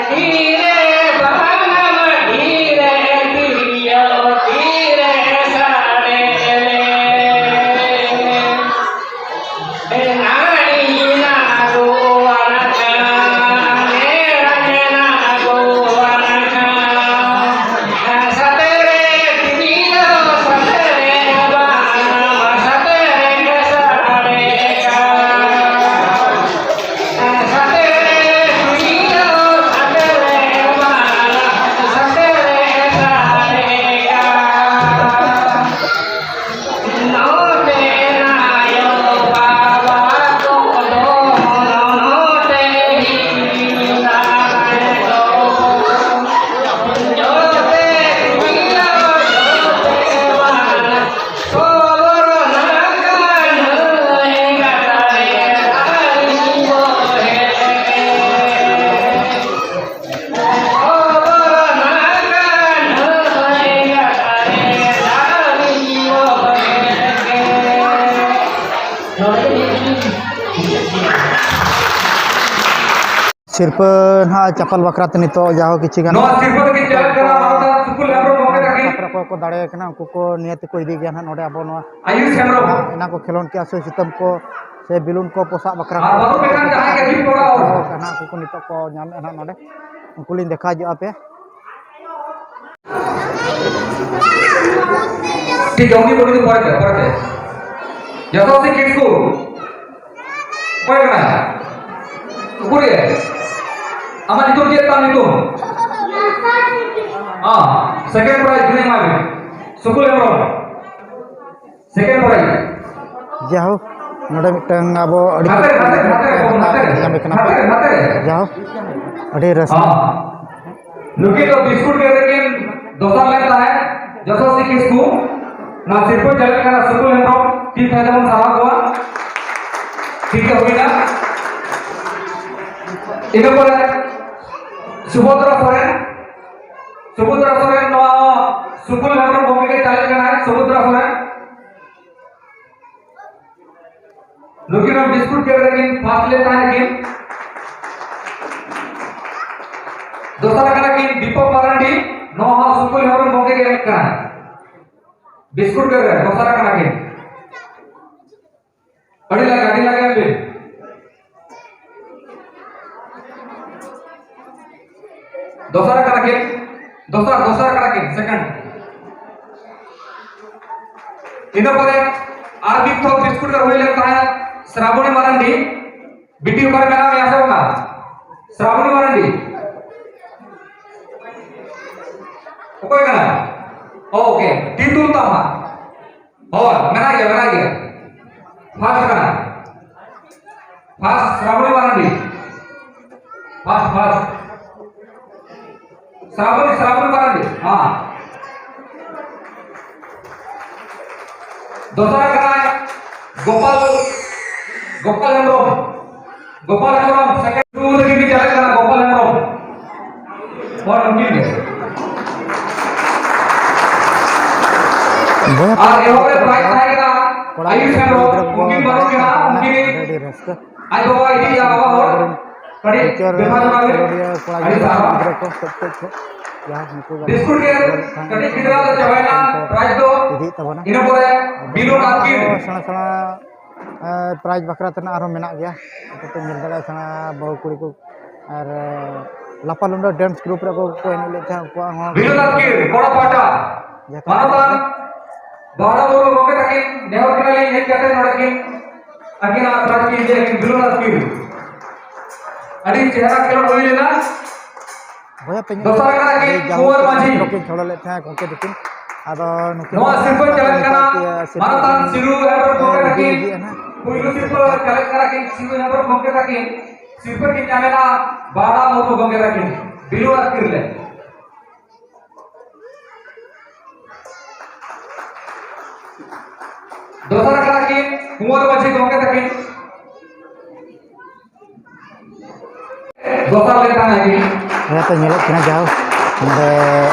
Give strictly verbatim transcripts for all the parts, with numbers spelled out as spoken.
ᱛᱤᱨᱮ ᱵᱟᱱᱟᱢ ᱰᱷᱤᱨᱮ ᱛᱤᱨᱭᱳ ᱛᱤᱨᱮ ᱥᱟᱰᱮ ᱞᱮ᱾ ᱱᱟᱹᱲᱤᱭᱮᱱᱟ ᱜᱳᱣᱟᱱ ᱠᱷᱟᱱ, ᱱᱮᱲᱟᱭᱮᱱᱟ ᱜᱳᱣᱟᱱ ᱠᱷᱟᱱ᱾ ᱥᱟᱛᱮᱨᱮ ᱛᱤᱨᱭᱳ, ᱥᱟᱛᱮᱨᱮ ᱵᱟᱱᱟᱢ, ᱥᱟᱛᱮᱨᱮ ᱥᱟᱰᱮ ᱠᱟᱱ᱾ ᱥᱤᱨᱯᱟᱹ ᱱᱟᱦᱟᱜ ᱪᱟᱯᱟᱞ ᱵᱟᱠᱷᱨᱟ ᱛᱮ ᱱᱤᱛᱚᱜ ᱡᱟᱦᱳ ᱠᱤᱪᱷᱩ ᱜᱟᱱ ᱱᱚᱣᱟ ᱥᱤᱨᱯᱟᱹ ᱞᱟᱹᱜᱤᱫ ᱪᱟᱞᱟᱜ ᱠᱟᱱᱟ ᱢᱟᱱᱚᱛᱟᱱ ᱥᱩᱠᱩᱞ ᱦᱮᱢᱵᱨᱚᱢ ᱜᱚᱢᱠᱮ ᱛᱟᱹᱠᱤᱱ᱾ ᱛᱟᱨᱯᱚᱨᱮ ᱚᱠᱚᱭ ᱠᱚ ᱫᱟᱲᱮ ᱠᱟᱱᱟ, ᱩᱱᱠᱩ ᱠᱚ ᱱᱤᱭᱟᱹ ᱛᱮᱠᱚ ᱤᱫᱤ ᱜᱮᱭᱟ ᱱᱟᱦᱟᱜ ᱱᱚᱰᱮ ᱟᱵᱚ ᱱᱚᱣᱟ ᱟᱭᱩᱥ ᱦᱮᱢᱵᱨᱚᱢ᱾ ᱮᱱᱟᱝ ᱠᱚ ᱠᱷᱮᱞᱳᱱᱰ ᱠᱮᱜᱼᱟ, ᱥᱩᱭ ᱥᱩᱛᱟᱹᱢ ᱠᱚ ᱥᱮ ᱵᱮᱞᱩᱱ ᱠᱚ, ᱯᱚᱥᱟᱜ ᱵᱟᱠᱷᱨᱟ ᱟᱨ ᱠᱚ, ᱵᱟᱹᱵᱩ ᱢᱤᱫᱴᱟᱝ ᱡᱟᱦᱟᱸᱭ ᱜᱮ ᱡᱤᱛ ᱠᱚᱨᱟᱣ᱾ ᱠᱚ ᱱᱟᱦᱟᱜ ᱩᱱᱠᱩ ᱠᱚ ᱱᱤᱛᱚᱜ ᱠᱚ ᱧᱟᱢᱮᱫᱼᱟ ᱱᱟᱦᱟᱜ ᱱᱚᱰᱮ, ᱩᱱᱠᱩ ᱞᱤᱧ ᱫᱮᱠᱷᱟᱣ ᱧᱚᱜ ᱟᱯᱮ᱾ ᱴᱷᱤᱠ ᱜᱮᱭᱟ, ᱩᱱᱤ ᱩᱱᱤ ᱫᱚ ᱯᱚᱨᱮ ᱛᱮ, ᱯᱚᱨᱮ ᱛᱮ᱾ ᱡᱚᱥᱚᱥᱤ ᱠᱤᱥᱠᱩ᱾ ᱚᱠᱚᱭ ᱠᱟᱱᱟᱭ? ᱩᱠᱩᱨ ᱜᱮ? ᱟᱢᱟᱜ ᱧᱩᱛᱩᱢ ᱪᱮᱫ ᱛᱟᱢ ᱧᱩᱛᱩᱢ? ᱦᱚᱸ, second prize ᱩᱱᱤ ᱮᱢᱟᱭ ᱢᱮ᱾ ᱥᱩᱠᱩᱞ ᱦᱮᱢᱵᱨᱚᱢ᱾ Second prize᱾ ᱡᱟᱦᱳ, ᱱᱚᱰᱮ ᱢᱤᱫᱴᱟᱝ ᱟᱵᱚ ᱟᱹᱰᱤ ᱦᱟᱛᱮ, ᱦᱟᱛᱮ, ᱦᱟᱛᱮ, ᱦᱟᱛᱮ᱾ ᱧᱟᱢᱮ ᱠᱟᱱᱟ ᱯᱮ᱾ ᱦᱟᱛᱮ, ᱦᱟᱛᱮ᱾ ᱡᱟᱦᱳ, ᱟᱹᱰᱤ ᱨᱟᱹᱥᱠᱟᱹ᱾ ᱦᱚᱸ᱾ ᱱᱩᱠᱤᱱ ᱫᱚ ᱵᱤᱥᱠᱩᱴ ᱜᱮ ᱨᱮᱠᱤᱱ ᱫᱚᱥᱟᱨ ᱞᱮᱱ ᱛᱟᱦᱮᱸᱫ, ᱡᱚᱥᱚᱥᱤ ᱠᱤᱥᱠᱩ᱾ ᱱᱚᱣᱟ ᱥᱤᱨᱯᱟᱹ ᱪᱟᱞᱟᱜ ᱠᱟᱱᱟ ᱥᱩᱠᱩᱞ ᱦᱮᱢᱵᱨᱚᱢ, ᱴᱤᱢ ᱛᱟᱦᱮᱸ ᱛᱟᱵᱚᱱ ᱥᱟᱨᱦᱟᱣ ᱠᱚᱣᱟ᱾ ᱴᱷᱤᱠ ᱜᱮ ᱦᱩᱭᱱᱟ᱾ ᱤᱱᱟᱹ ᱯᱚᱨᱮ ᱥᱩᱵᱷᱚᱫᱨᱟ ᱥᱚᱨᱮᱱ, ᱥᱩᱵᱷᱚᱫᱨᱟ ᱥᱚᱨᱮᱱ ᱱᱚᱣᱟ ᱥᱩᱠᱩᱞ ᱦᱮᱢᱵᱨᱚᱢ ᱜᱚᱢᱠᱮ ᱜᱮ ᱪᱟᱞᱟᱜ ᱠᱟᱱᱟᱭ, ᱥᱩᱵᱷᱚᱫᱨᱟ ᱥᱚᱨᱮᱱ᱾ ᱱᱩᱠᱤᱱ ᱦᱚᱸ ᱵᱤᱥᱠᱩᱴ ᱜᱮᱢ ᱨᱮᱠᱤᱱ ᱯᱷᱟᱥᱴ ᱞᱮᱱ ᱛᱟᱦᱮᱸᱫ ᱠᱤᱱ᱾ ᱫᱚᱥᱟᱨ ᱠᱟᱱᱟ ᱠᱤᱱ ᱫᱤᱯᱚᱠ ᱢᱟᱨᱟᱱᱰᱤ, ᱱᱚᱣᱟ ᱦᱚᱸ ᱥᱩᱠᱩᱞ ᱦᱮᱢᱵᱨᱚᱢ ᱜᱚᱢᱠᱮ ᱜᱮ ᱮᱢᱮᱫ ᱠᱟᱱᱟ᱾ ᱵᱤᱥᱠᱩᱴ ᱜᱮᱨ ᱨᱮ ᱫᱚᱥᱟᱨ ᱠᱟᱱᱟ ᱠᱤᱱ᱾ ᱟᱹᱰᱤ ᱞᱟᱜᱮ, ᱟᱹᱰᱤ ᱞᱟᱜᱮ ᱵᱤᱱ᱾ ᱫᱚᱥᱟᱨ ᱠᱟᱱᱟ ᱠᱤᱱ, ᱫᱚᱥᱟᱨ, ᱫᱚᱥᱟᱨ ᱠᱟᱱᱟ ᱠᱤᱱ, second᱾ ᱤᱱᱟᱹ ᱯᱚᱨᱮ ᱟᱨ ᱢᱤᱫ ᱛᱷᱚᱠ ᱵᱤᱥᱠᱩᱴ ᱜᱮᱨ ᱦᱩᱭ ᱞᱮᱱ ᱛᱟᱦᱮᱸᱫ, ᱥᱨᱟᱵᱚᱬᱤ ᱢᱟᱨᱟᱱᱰᱤ᱾ ᱵᱤᱴᱤ ᱚᱠᱟᱨᱮ ᱢᱮᱱᱟᱜ ᱢᱮᱭᱟ ᱥᱮ ᱵᱟᱝᱟ? ᱥᱨᱟᱵᱚᱬᱤ ᱢᱟᱨᱟᱱᱰᱤ᱾ ᱚᱠᱚᱭ ᱠᱟᱱᱟ? ᱳᱠᱮ, ᱴᱤᱴᱩᱞ ᱛᱟᱢᱟ᱾ ᱦᱳᱭ, ᱢᱮᱱᱟᱜ ᱜᱮᱭᱟ, ᱢᱮᱱᱟᱜ ᱜᱮᱭᱟ᱾ ᱯᱷᱟᱥᱴ ᱠᱟᱱᱟ᱾ First Srabani Marandi. First, first. Srabani, Srabani Marandi. ᱦᱮᱸ᱾ ᱫᱚᱥᱟᱨ ᱠᱟᱱᱟᱭ ᱜᱳᱯᱟᱞ, ᱜᱳᱯᱟᱞ ᱦᱮᱢᱵᱨᱚᱢ᱾ ᱜᱳᱯᱟᱞ ᱦᱮᱢᱵᱨᱚᱢ, second ᱨᱩ ᱨᱮᱜᱮ ᱵᱤᱱ ᱪᱟᱞᱟᱜ ᱠᱟᱱᱟ, ᱜᱳᱯᱟᱞ ᱦᱮᱢᱵᱨᱚᱢ᱾ ᱦᱳᱭ, ᱩᱱᱠᱤᱱ ᱜᱮ᱾ ᱵᱚᱭᱦᱟ ᱟᱨ ᱮᱦᱚᱵ ᱨᱮ ᱯᱨᱟᱭᱤᱡᱽ ᱛᱟᱦᱮᱸ ᱠᱟᱱᱟ ᱠᱚᱲᱟ ᱟᱭᱩᱥ ᱦᱮᱢᱵᱨᱚᱢ, ᱜᱤᱫᱽᱨᱟᱹ ᱠᱚ ᱩᱱᱠᱤᱱ ᱵᱟᱹᱱᱩᱜ ᱠᱤᱱᱟ, ᱟᱹᱰᱤ ᱩᱱᱠᱤᱱ ᱟᱹᱰᱤ ᱨᱟᱹᱥᱠᱟᱹ᱾ ᱟᱡ ᱵᱟᱵᱟ ᱤᱫᱤᱭᱟ, ᱵᱟᱵᱟ ᱦᱚᱲ᱾ ᱠᱟᱹᱴᱤᱡ ᱯᱤᱠᱪᱟᱨ ᱵᱮᱵᱷᱟᱨ ᱧᱚᱜ ᱟᱵᱤᱱ᱾ ᱠᱷᱮᱞᱳᱰᱤᱭᱟᱹ ᱠᱚᱲᱟ ᱟᱹᱰᱤ ᱜᱤᱫᱽᱨᱟᱹ ᱥᱟᱨᱦᱟᱣ᱾ ᱜᱤᱫᱽᱨᱟᱹ ᱠᱚ ᱠᱟᱹᱡ ᱠᱟᱹᱡ ᱠᱚ ᱡᱟᱦᱟᱸ ᱱᱩᱠᱩ ᱜᱮ ᱵᱤᱥᱠᱩᱴ ᱜᱮ ᱠᱷᱮᱞᱳᱰ ᱠᱷᱟᱱ ᱠᱟᱹᱴᱤᱡ ᱜᱤᱫᱽᱨᱟᱹ ᱫᱚ ᱪᱟᱵᱟᱭᱮᱱᱟ, ᱩᱱᱠᱩ ᱯᱨᱟᱭᱤᱡᱽ ᱫᱚ ᱤᱫᱤᱭᱮᱫ ᱛᱟᱵᱚᱱᱟ᱾ ᱤᱱᱟᱹ ᱯᱚᱨᱮ ᱟᱨ ᱵᱤᱞᱚᱱ ᱟᱨ ᱟᱨᱠᱤ᱾ ᱥᱮᱬᱟ ᱥᱮᱬᱟ, ᱮ, ᱯᱨᱟᱭᱤᱡᱽ ᱵᱟᱠᱷᱨᱟ ᱛᱮᱱᱟᱜ ᱟᱨᱦᱚᱸ ᱢᱮᱱᱟᱜ ᱜᱮᱭᱟ᱾ ᱟᱯᱮ ᱯᱮ ᱧᱮᱞ ᱫᱟᱲᱮᱭᱟᱜᱼᱟ, ᱥᱮᱬᱟ ᱵᱟᱹᱦᱩ ᱠᱩᱲᱤ ᱠᱚ ᱟᱨ, ᱮ, ᱞᱟᱯᱟᱞᱩᱸᱰᱟᱹ ᱰᱮᱱᱥ ᱜᱨᱩᱯ ᱨᱮ ᱚᱠᱚᱭ ᱠᱚ ᱮᱱᱮᱡ ᱞᱮᱫ ᱛᱟᱦᱮᱸᱫ, ᱩᱱᱠᱩᱣᱟᱜ ᱦᱚᱸ ᱵᱤᱞᱚᱱ ᱟᱨᱠᱤ, ᱠᱚᱲᱟ ᱯᱟᱦᱴᱟ᱾ ᱡᱚᱛᱚ ᱢᱟᱱᱚᱛᱟᱱ ᱵᱟᱦᱨᱟ ᱵᱩᱨᱩ ᱜᱚᱢᱠᱮ ᱛᱟᱹᱠᱤᱱ ᱱᱮᱦᱚᱨ ᱠᱟᱱᱟᱞᱤᱧ ᱦᱮᱡ ᱠᱟᱛᱮ ᱱᱚᱰᱮ ᱠᱤᱱ ᱟᱹᱠᱤᱱᱟᱜ ᱯᱨᱟᱭᱤᱡᱽ ᱠᱤᱱ ᱤᱫᱤᱭᱟ, ᱠᱤᱱ ᱫᱩᱞᱟᱹᱲ ᱟᱹᱠᱤᱱ᱾ ᱟᱹᱰᱤ ᱪᱮᱦᱨᱟ ᱠᱷᱮᱞᱳᱰ ᱦᱩᱭ ᱞᱮᱱᱟ᱾ ᱵᱚᱭᱦᱟ ᱯᱮ ᱧᱮᱞ ᱫᱚᱥᱟᱨ ᱠᱟᱱᱟ ᱠᱤᱱ ᱟᱹᱰᱤ ᱡᱟᱦᱟᱸ ᱠᱩᱸᱣᱟᱨ ᱢᱟᱹᱡᱷᱤ᱾ ᱠᱷᱮᱞᱳᱰ ᱠᱤᱱ ᱠᱷᱮᱞᱳᱰ ᱞᱮᱫ ᱛᱟᱦᱮᱸᱫ ᱜᱚᱢᱠᱮ ᱛᱟᱹᱠᱤᱱ᱾ ᱟᱫᱚ ᱱᱩᱠᱤᱱ ᱱᱚᱣᱟ ᱫᱚ ᱥᱤᱨᱯᱟᱹ ᱪᱟᱞᱟᱜ ᱠᱟᱱᱟ ᱥᱤᱨᱯᱟᱹ ᱢᱟᱱᱚᱛᱟᱱ ᱠᱤᱱ, ᱥᱤᱨᱩ ᱦᱮᱢᱵᱨᱚᱢ ᱜᱚᱢᱠᱮ ᱮ, ᱛᱟᱹᱠᱤᱱ᱾ ᱤᱫᱤ ᱤᱫᱤᱭᱮᱫᱼᱟ ᱱᱟᱦᱟᱜ᱾ ᱯᱩᱭᱞᱩ ᱥᱤᱨᱯᱟᱹ ᱪᱟᱞᱟᱜ ᱠᱟᱱᱟ ᱠᱤᱱ ᱥᱤᱨᱩ ᱦᱮᱢᱵᱨᱚᱢ ᱜᱚᱢᱠᱮ ᱛᱟᱹᱠᱤᱱ᱾ ᱥᱤᱨᱯᱟᱹ ᱠᱤᱱ ᱧᱟᱢ ᱮᱫᱟ ᱵᱟᱦᱨᱟ ᱢᱩᱨᱢᱩ ᱜᱚᱢᱠᱮ ᱛᱟᱹᱠᱤᱱ᱾ ᱵᱤᱞᱩ ᱟᱹᱛᱠᱤᱨ ᱞᱮ᱾ ᱫᱚᱥᱟᱨ ᱠᱟᱱᱟ ᱠᱤᱱ ᱠᱩᱸᱣᱟᱨ ᱢᱟᱹᱡᱷᱤ ᱜᱚᱢᱠᱮ ᱛᱟᱹᱠᱤᱱ᱾ ᱫᱚᱥᱟᱨ ᱞᱮᱱ ᱛᱟᱦᱮᱸ ᱠᱤᱱ᱾ ᱦᱮᱸ, ᱛᱚ ᱧᱮᱞᱚᱜ ᱠᱟᱱᱟ ᱡᱟᱦᱳ ᱱᱚᱰᱮ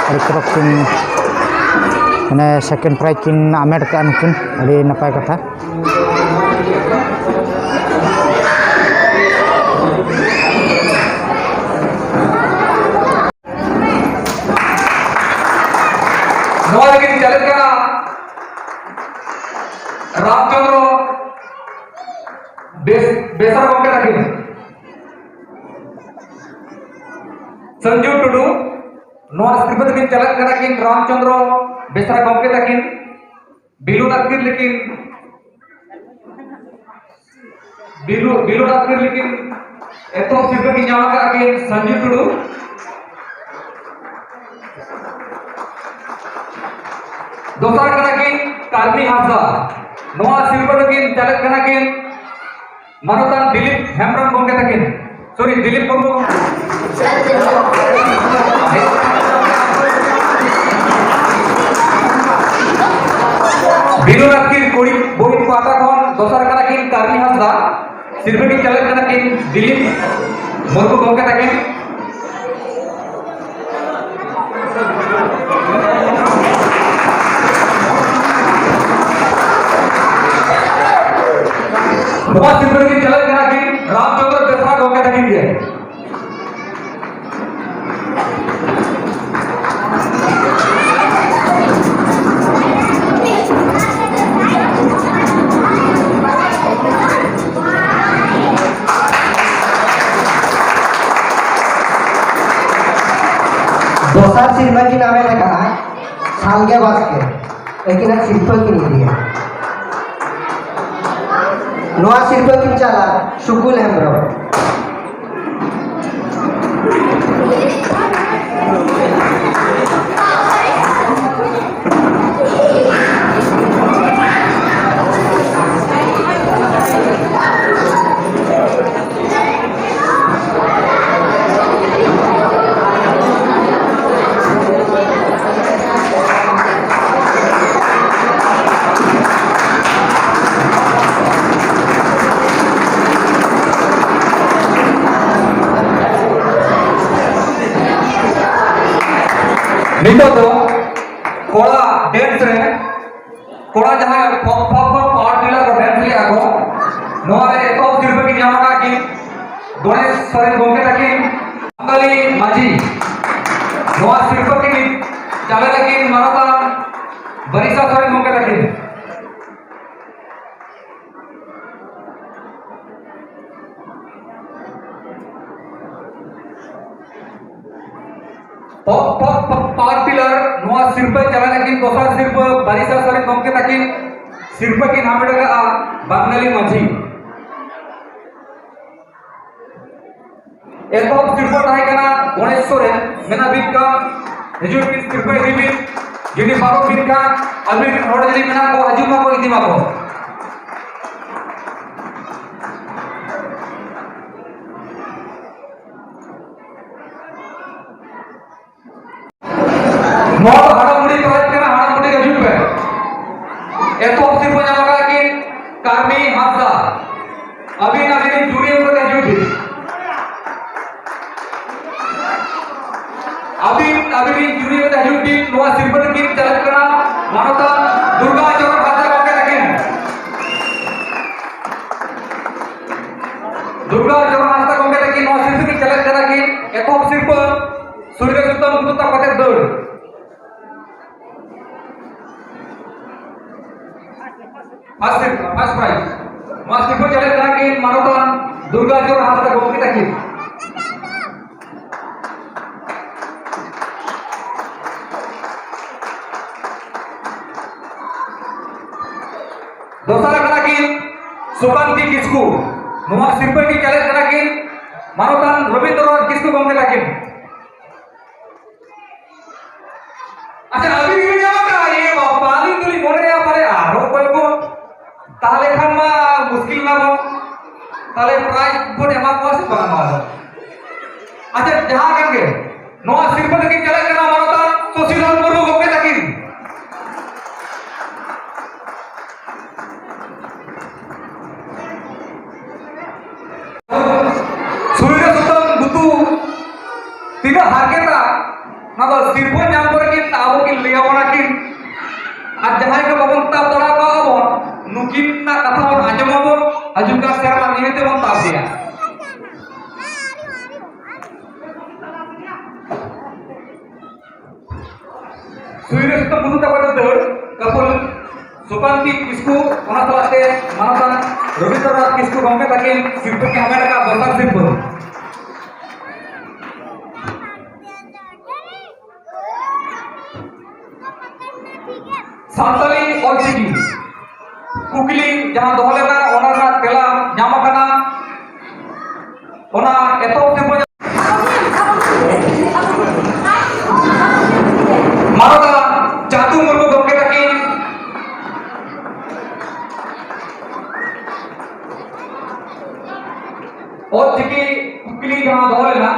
ᱟᱹᱰᱤ ᱪᱚᱨᱚᱠ ᱠᱤᱱ, ᱢᱟᱱᱮ, ᱥᱮᱠᱮᱱᱰ ᱯᱨᱟᱭᱤᱡᱽ ᱠᱤᱱ ᱟᱢᱮᱴ ᱠᱟᱜᱼᱟ ᱱᱩᱠᱤᱱ, ᱟᱹᱰᱤ ᱱᱟᱯᱟᱭ ᱠᱟᱛᱷᱟ᱾ ᱱᱚᱣᱟ ᱨᱮᱠᱤᱱ ᱪᱟᱞᱟᱜ ᱠᱟᱱᱟ ᱨᱟᱢᱪᱚᱸᱫᱽᱨᱚ ᱵᱮᱥ-, ᱵᱮᱥᱨᱟ ᱜᱚᱢᱠᱮ ᱛᱟᱹᱠᱤᱱ᱾ ᱥᱚᱧᱡᱩ ᱴᱩᱰᱩ, ᱱᱚᱣᱟ ᱥᱤᱨᱯᱟᱹ ᱛᱮᱠᱤᱱ ᱪᱟᱞᱟᱜ ᱠᱟᱱᱟ ᱠᱤᱱ ᱨᱟᱢᱪᱚᱸᱫᱽᱨᱚ ᱵᱮᱥᱨᱟ ᱜᱚᱢᱠᱮ ᱛᱟᱹᱠᱤᱱ᱾ ᱵᱤᱞᱩᱱ ᱟᱹᱛᱠᱤᱨ ᱞᱮᱠᱤᱱ, ᱵᱤᱞᱩ-, ᱵᱤᱞᱩᱱ ᱟᱹᱛᱠᱤᱨ ᱞᱮᱠᱤᱱ ᱮᱛᱚᱦᱚᱵ ᱥᱤᱨᱯᱟᱹ ᱠᱤᱱ ᱧᱟᱢ ᱟᱠᱟᱫ ᱠᱤᱱ ᱥᱚᱧᱡᱩ ᱴᱩᱰᱩ᱾ ᱫᱚᱥᱟᱨ ᱠᱟᱱᱟ ᱠᱤᱱ ᱠᱟᱨᱢᱤ ᱦᱟᱸᱥᱫᱟ᱾ ᱱᱚᱣᱟ ᱥᱤᱨᱯᱟᱹ ᱫᱚᱠᱤᱱ ᱪᱟᱞᱟᱜ ᱠᱟᱱᱟ ᱠᱤᱱ ᱢᱟᱱᱚᱛᱟᱱ ᱫᱤᱞᱤᱯ ᱦᱮᱢᱵᱨᱚᱢ ᱜᱚᱢᱠᱮ ᱛᱟᱹᱠᱤᱱ, ᱥᱚᱨᱤ, ᱫᱤᱞᱤᱯ ᱢᱩᱨᱢᱩ ᱜᱚᱢᱠᱮ᱾ ᱵᱤᱞᱩᱱ ᱟᱹᱛᱠᱤᱨ ᱠᱩᱲᱤ ᱵᱚᱦᱤᱱ ᱯᱟᱦᱴᱟ ᱠᱷᱚᱱ ᱫᱚᱥᱟᱨ ᱠᱟᱱᱟ ᱠᱤᱱ ᱠᱟᱨᱢᱤ ᱦᱟᱸᱥᱫᱟ, ᱥᱤᱨᱯᱟᱹ ᱠᱤᱱ ᱪᱟᱞᱟᱜ ᱠᱟᱱᱟ ᱠᱤᱱ ᱫᱤᱞᱤᱯ ᱢᱩᱨᱢᱩ ᱜᱚᱢᱠᱮ ᱛᱟᱹᱠᱤᱱ᱾ ᱱᱚᱣᱟ ᱥᱤᱨᱯᱟᱹ ᱞᱟᱹᱜᱤᱫ ᱪᱟᱞᱟᱜ ᱠᱟᱱᱟ ᱠᱤᱱ ᱨᱟᱢᱪᱚᱸᱫᱽᱨᱚ ᱵᱮᱥᱨᱟ ᱜᱚᱢᱠᱮ ᱛᱟᱹᱠᱤᱱ ᱜᱮ᱾ ᱫᱚᱥᱟᱨ ᱥᱤᱨᱯᱟᱹ ᱠᱤᱱ ᱦᱟᱢᱮᱴ ᱟᱠᱟᱫᱼᱟ ᱥᱟᱞᱜᱮ ᱵᱟᱥᱠᱮ᱾ ᱟᱹᱠᱤᱱᱟᱜ ᱥᱤᱨᱯᱟᱹ ᱠᱤᱱ ᱤᱫᱤᱭᱟ᱾ ᱱᱚᱣᱟ ᱥᱤᱨᱯᱟᱹ ᱠᱤᱱ ᱪᱟᱞᱟ ᱥᱩᱠᱩᱞ ᱦᱮᱢᱵᱨᱚᱢ᱾ ᱱᱤᱛᱚᱜ ᱫᱚ ᱠᱚᱲᱟ ᱰᱮᱱᱥ ᱨᱮ, ᱠᱚᱲᱟ ᱡᱟᱦᱟᱸᱭ ᱯᱷᱚᱠ ᱯᱷᱚᱠ ᱠᱷᱚᱱ ᱯᱟᱣᱟᱨ ᱴᱤᱞᱟᱨ ᱠᱚ ᱰᱮᱱᱥ ᱞᱮᱫᱼᱟ ᱠᱚ, ᱱᱚᱣᱟ ᱨᱮ ᱮᱛᱚᱦᱚᱵ ᱥᱤᱨᱯᱟᱹ ᱠᱤᱱ ᱧᱟᱢ ᱟᱠᱟᱫ ᱠᱤᱱ ᱜᱚᱬᱮᱥ ᱥᱚᱨᱮᱱ ᱜᱚᱢᱠᱮ ᱛᱟᱹᱠᱤᱱ, ᱵᱟᱝᱜᱟᱞᱤ ᱢᱟᱹᱡᱷᱤ᱾ ᱱᱚᱣᱟ ᱥᱤᱨᱯᱟᱹ ᱠᱤᱱ ᱪᱟᱞᱟᱜ ᱞᱟᱹᱜᱤᱫ ᱢᱟᱱᱚᱛᱟᱱ ᱵᱟᱨᱤᱥᱟ ᱥᱚᱨᱮᱱ ᱜᱚᱢᱠᱮ ᱛᱟᱹᱠᱤᱱ᱾ ᱯᱚ-, ᱯᱚ-, ᱯᱚ-, ᱯᱟᱣᱟᱨ ᱴᱤᱞᱟᱨ ᱱᱚᱣᱟ ᱥᱤᱨᱯᱟᱹ ᱪᱟᱞᱟᱜ ᱞᱟᱹᱜᱤᱫ ᱫᱚᱥᱟᱨ ᱥᱤᱨᱯᱟᱹ ᱵᱟᱨᱤᱥᱟ ᱥᱚᱨᱮᱱ ᱜᱚᱢᱠᱮ ᱛᱟᱹᱠᱤᱱ ᱥᱤᱨᱯᱟᱹ ᱠᱤᱱ ᱦᱟᱢᱮᱴ ᱟᱠᱟᱫᱼᱟ ᱵᱟᱝᱜᱟᱞᱤ ᱢᱟᱹᱡᱷᱤ᱾ ᱮᱛᱚᱦᱚᱵ ᱥᱤᱨᱯᱟᱹ ᱛᱟᱦᱮᱸ ᱠᱟᱱᱟ ᱜᱚᱬᱮᱥ ᱥᱚᱨᱮᱱ, ᱢᱮᱱᱟ ᱵᱤᱱ ᱠᱟᱱ, ᱦᱤᱡᱩᱜ ᱵᱤᱱ ᱥᱤᱨᱯᱟᱹ ᱤᱫᱤ ᱵᱤᱱ, ᱡᱩᱫᱤ ᱯᱟᱨᱚᱢ ᱵᱤᱱ ᱠᱷᱟᱱ ᱟᱹᱵᱤᱱ ᱨᱮᱱ ᱦᱚᱲ ᱡᱩᱫᱤ ᱢᱮᱱᱟᱜ ᱠᱚ, ᱦᱤᱡᱩᱜ ᱢᱟᱠᱚ, ᱤᱫᱤ ᱢᱟᱠᱚ᱾ ᱱᱚᱣᱟ ᱫᱚ ᱦᱟᱲᱟᱢ ᱵᱩᱲᱦᱤ prize ᱠᱟᱱᱟ, ᱦᱟᱲᱟᱢ ᱵᱩᱲᱦᱤ ᱦᱤᱡᱩᱜ ᱯᱮ᱾ ᱮᱛᱚᱦᱚᱵ ᱥᱤᱨᱯᱟᱹ ᱧᱟᱢ ᱟᱠᱟᱫ ᱠᱤᱱ ᱠᱟᱹᱨᱢᱤ ᱦᱟᱸᱥᱫᱟ᱾ ᱟᱹᱵᱤᱱ, ᱟᱹᱵᱤᱱ ᱨᱮᱱ ᱡᱩᱨᱤ ᱠᱟᱛᱮ ᱦᱤᱡᱩᱜ ᱵᱤᱱ᱾ ᱟᱹᱵᱤᱱ, ᱟᱹᱵᱤᱱ ᱨᱮᱱ ᱡᱩᱨᱤ ᱠᱟᱛᱮ ᱦᱤᱡᱩᱜ ᱵᱤᱱ᱾ ᱱᱚᱣᱟ ᱥᱤᱨᱯᱟᱹ ᱛᱮᱠᱤᱱ ᱪᱟᱞᱟᱜ ᱠᱟᱱᱟ ᱢᱟᱱᱚᱛᱟᱱ ᱫᱩᱨᱜᱟ ᱪᱚᱨᱚᱱ ᱦᱟᱸᱥᱫᱟ ᱜᱚᱢᱠᱮ ᱛᱟᱹᱠᱤᱱ᱾ ᱫᱩᱨᱜᱟ ᱪᱚᱨᱚᱱ ᱦᱟᱸᱥᱫᱟ ᱜᱚᱢᱠᱮ ᱛᱟᱹᱠᱤᱱ ᱱᱚᱣᱟ ᱥᱤᱨᱯᱟᱹ ᱛᱮᱠᱤᱱ ᱪᱟᱞᱟᱜ ᱠᱟᱱᱟ ᱠᱤᱱ᱾ ᱮᱛᱚᱦᱚᱵ ᱥᱤᱨᱯᱟᱹ ᱥᱩᱨᱤᱨᱮ ᱥᱩᱛᱟᱹᱢ ᱜᱩᱛᱩ ᱛᱟᱵ ᱠᱟᱛᱮ ᱫᱟᱹᱲ᱾ First prize, first prize᱾ ᱱᱚᱣᱟ ᱥᱤᱨᱯᱟᱹ ᱪᱟᱞᱟᱜ ᱠᱟᱱᱟ ᱠᱤᱱ ᱢᱟᱱᱚᱛᱟᱱ ᱫᱩᱨᱜᱟ ᱪᱚᱨᱚᱱ ᱦᱟᱸᱥᱫᱟ ᱜᱚᱢᱠᱮ ᱛᱟᱹᱠᱤᱱ᱾ ᱫᱚᱥᱟᱨ ᱠᱟᱱᱟ ᱠᱤᱱ ᱥᱩᱠᱟᱱᱛᱤ ᱠᱤᱥᱠᱩ᱾ ᱱᱚᱣᱟ ᱥᱤᱨᱯᱟᱹ ᱠᱤᱱ ᱪᱟᱞᱟᱜ ᱠᱟᱱᱟ ᱠᱤᱱ ᱢᱟᱱᱚᱛᱟᱱ ᱨᱚᱵᱤᱱᱫᱨᱚᱱᱟᱛᱷ ᱠᱤᱥᱠᱩ ᱜᱚᱢᱠᱮ ᱛᱟᱹᱠᱤᱱ᱾ ᱟᱪᱪᱷᱟ, ᱟᱹᱵᱤᱱ ᱜᱮᱵᱤᱱ ᱧᱟᱢ ᱟᱠᱟᱫᱼᱟ? ᱮ ᱵᱟᱵᱟ, ᱟᱹᱞᱤᱧ ᱫᱚᱞᱤᱧ ᱢᱚᱱᱮᱭᱟ ᱯᱟᱞᱮ ᱟᱨᱦᱚᱸ ᱚᱠᱚᱭ ᱠᱚ, ᱛᱟᱦᱚᱞᱮ ᱠᱷᱟᱱ ᱢᱟ ᱢᱩᱥᱠᱤᱞ ᱮᱱᱟ ᱵᱚᱱ᱾ ᱛᱟᱦᱚᱞᱮ prize ᱵᱚᱱ ᱮᱢᱟ ᱠᱚᱣᱟ ᱥᱮ ᱵᱟᱝ ᱱᱚᱣᱟ ᱫᱚ? ᱟᱪᱪᱷᱟ, ᱡᱟᱦᱟᱸ ᱠᱟᱱ ᱜᱮ, ᱱᱚᱣᱟ ᱥᱤᱨᱯᱟᱹ ᱞᱟᱹᱜᱤᱫ ᱪᱟᱞᱟᱜ ᱠᱟᱱᱟ ᱢᱟᱱᱚᱛᱟᱱ ᱥᱚᱥᱤᱫᱷᱚᱨ ᱢᱩᱨᱢᱩ ᱜᱚᱢᱠᱮ ᱛᱟᱹᱠᱤᱱ᱾ ᱥᱩᱭ ᱨᱮ ᱥᱩᱛᱟᱹᱢ ᱜᱩᱛᱩ ᱛᱤᱱᱟᱹᱜ ᱦᱟᱨᱠᱮᱛᱟ, ᱚᱱᱟ ᱫᱚ ᱥᱤᱨᱯᱟᱹ ᱧᱟᱢ ᱯᱚᱨᱮ ᱠᱤᱱ ᱟᱵᱚ ᱠᱤᱱ ᱞᱟᱹᱭ ᱟᱵᱚᱱᱟ ᱠᱤᱱ᱾ ᱟᱨ ᱡᱟᱦᱟᱸᱭ ᱠᱚ ᱵᱟᱵᱚᱱ ᱛᱟᱵ ᱫᱟᱲᱮ ᱠᱟᱣᱟ ᱵᱚᱱ, ᱱᱩᱠᱤᱱᱟᱜ ᱠᱟᱛᱷᱟ ᱵᱚᱱ ᱟᱸᱡᱚᱢ ᱟᱵᱚᱱ, ᱦᱤᱡᱩᱜ ᱠᱟᱱ ᱥᱮᱨᱢᱟ ᱱᱤᱦᱟᱹᱛ ᱵᱚᱱ ᱛᱟᱵ ᱜᱮᱭᱟ᱾ ᱥᱩᱭᱨᱟᱹ ᱥᱩᱛᱟᱹᱢ ᱢᱩᱫᱷᱩ ᱛᱟᱠᱚ ᱫᱚ ᱫᱟᱹᱲ, ᱠᱟᱯᱚᱞ ᱥᱩᱠᱟᱱᱛᱤ ᱠᱤᱥᱠᱩ, ᱚᱱᱟ ᱥᱟᱞᱟᱜ ᱛᱮ ᱢᱟᱱᱚᱛᱟᱱ ᱨᱚᱵᱤᱱᱫᱨᱚᱱᱟᱛᱷ ᱠᱤᱥᱠᱩ ᱜᱚᱢᱠᱮ ᱛᱟᱹᱠᱤᱱ ᱥᱤᱨᱯᱟᱹ ᱠᱤᱱ ᱦᱟᱢᱮᱴ ᱟᱠᱟᱫ ᱫᱚᱥᱟᱨ ᱥᱤᱨᱯᱟᱹ᱾ ᱥᱟᱱᱛᱟᱲᱤ ᱚᱞᱪᱤᱠᱤ ᱠᱩᱠᱞᱤ ᱡᱟᱦᱟᱸ ᱫᱚᱦᱚ ᱞᱮᱱᱟ, ᱚᱱᱟ ᱨᱮᱱᱟᱜ ᱛᱮᱞᱟ ᱧᱟᱢ ᱟᱠᱟᱱᱟ᱾ ᱚᱱᱟ ᱮᱛᱚᱦᱚᱵ ᱥᱤᱨᱯᱟᱹ ᱢᱟᱱᱚᱛᱟᱱ ᱪᱟᱸᱫᱩ ᱢᱩᱨᱢᱩ ᱜᱚᱢᱠᱮ ᱛᱟᱹᱠᱤᱱ ᱚᱞᱪᱤᱠᱤ ᱠᱩᱠᱞᱤ ᱡᱟᱦᱟᱸ ᱫᱚᱦᱚ ᱞᱮᱱᱟ,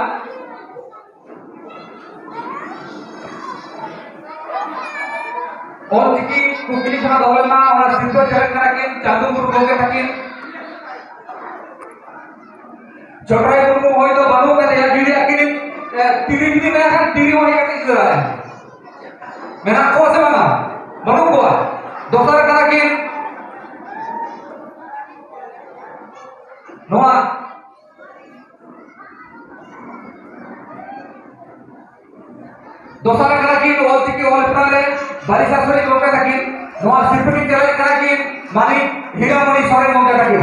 ᱚᱞᱪᱤᱠᱤ ᱠᱩᱠᱞᱤ ᱡᱟᱦᱟᱸ ᱫᱚᱦᱚ ᱞᱮᱱᱟ, ᱚᱱᱟ ᱥᱤᱨᱯᱟᱹ ᱪᱟᱞᱟᱜ ᱠᱟᱱᱟ ᱠᱤᱱ ᱪᱟᱸᱫᱩ ᱢᱩᱨᱢᱩ ᱜᱚᱢᱠᱮ ᱛᱟᱹᱠᱤᱱ᱾ ᱪᱚᱴᱨᱟᱭ ᱢᱩᱨᱢᱩ ᱦᱚᱭᱛᱳ ᱵᱟᱹᱱᱩᱜ ᱠᱟᱫᱮᱭᱟ, ᱡᱩᱫᱤ ᱟᱹᱠᱤᱱ, ᱮ, ᱛᱤᱨᱤ ᱡᱩᱫᱤ ᱢᱮᱱᱟᱜ ᱠᱷᱟᱱ, ᱛᱤᱨᱤ ᱦᱚᱸ ᱦᱮᱡ ᱠᱟᱛᱮ ᱤᱫᱤ ᱫᱟᱲᱮᱭᱟᱜᱼᱟ᱾ ᱢᱮᱱᱟᱜ ᱠᱚᱣᱟ ᱥᱮ ᱵᱟᱝᱟ? ᱵᱟᱹᱱᱩᱜ ᱠᱚᱣᱟ᱾ ᱫᱚᱥᱟᱨ ᱠᱟᱱᱟ ᱠᱤᱱ ᱱᱚᱣᱟ ᱫᱚᱥᱟᱨ ᱟᱠᱷᱲᱟ ᱠᱤᱱ ᱚᱞᱪᱤᱠᱤ ᱚᱞ ᱦᱮᱯᱨᱟᱣ ᱨᱮ ᱵᱟᱨᱤᱥᱟ ᱥᱚᱨᱮᱱ ᱜᱚᱢᱠᱮ ᱛᱟᱹᱠᱤᱱ, ᱱᱚᱣᱟ ᱥᱤᱨᱯᱟᱹ ᱠᱤᱱ ᱪᱟᱞᱟᱣᱮᱫ ᱠᱟᱱᱟ ᱠᱤᱱ ᱢᱟᱹᱱᱤᱡ ᱦᱤᱨᱟᱢᱚᱱᱤ ᱥᱚᱨᱮᱱ ᱜᱚᱢᱠᱮ ᱛᱟᱹᱠᱤᱱ᱾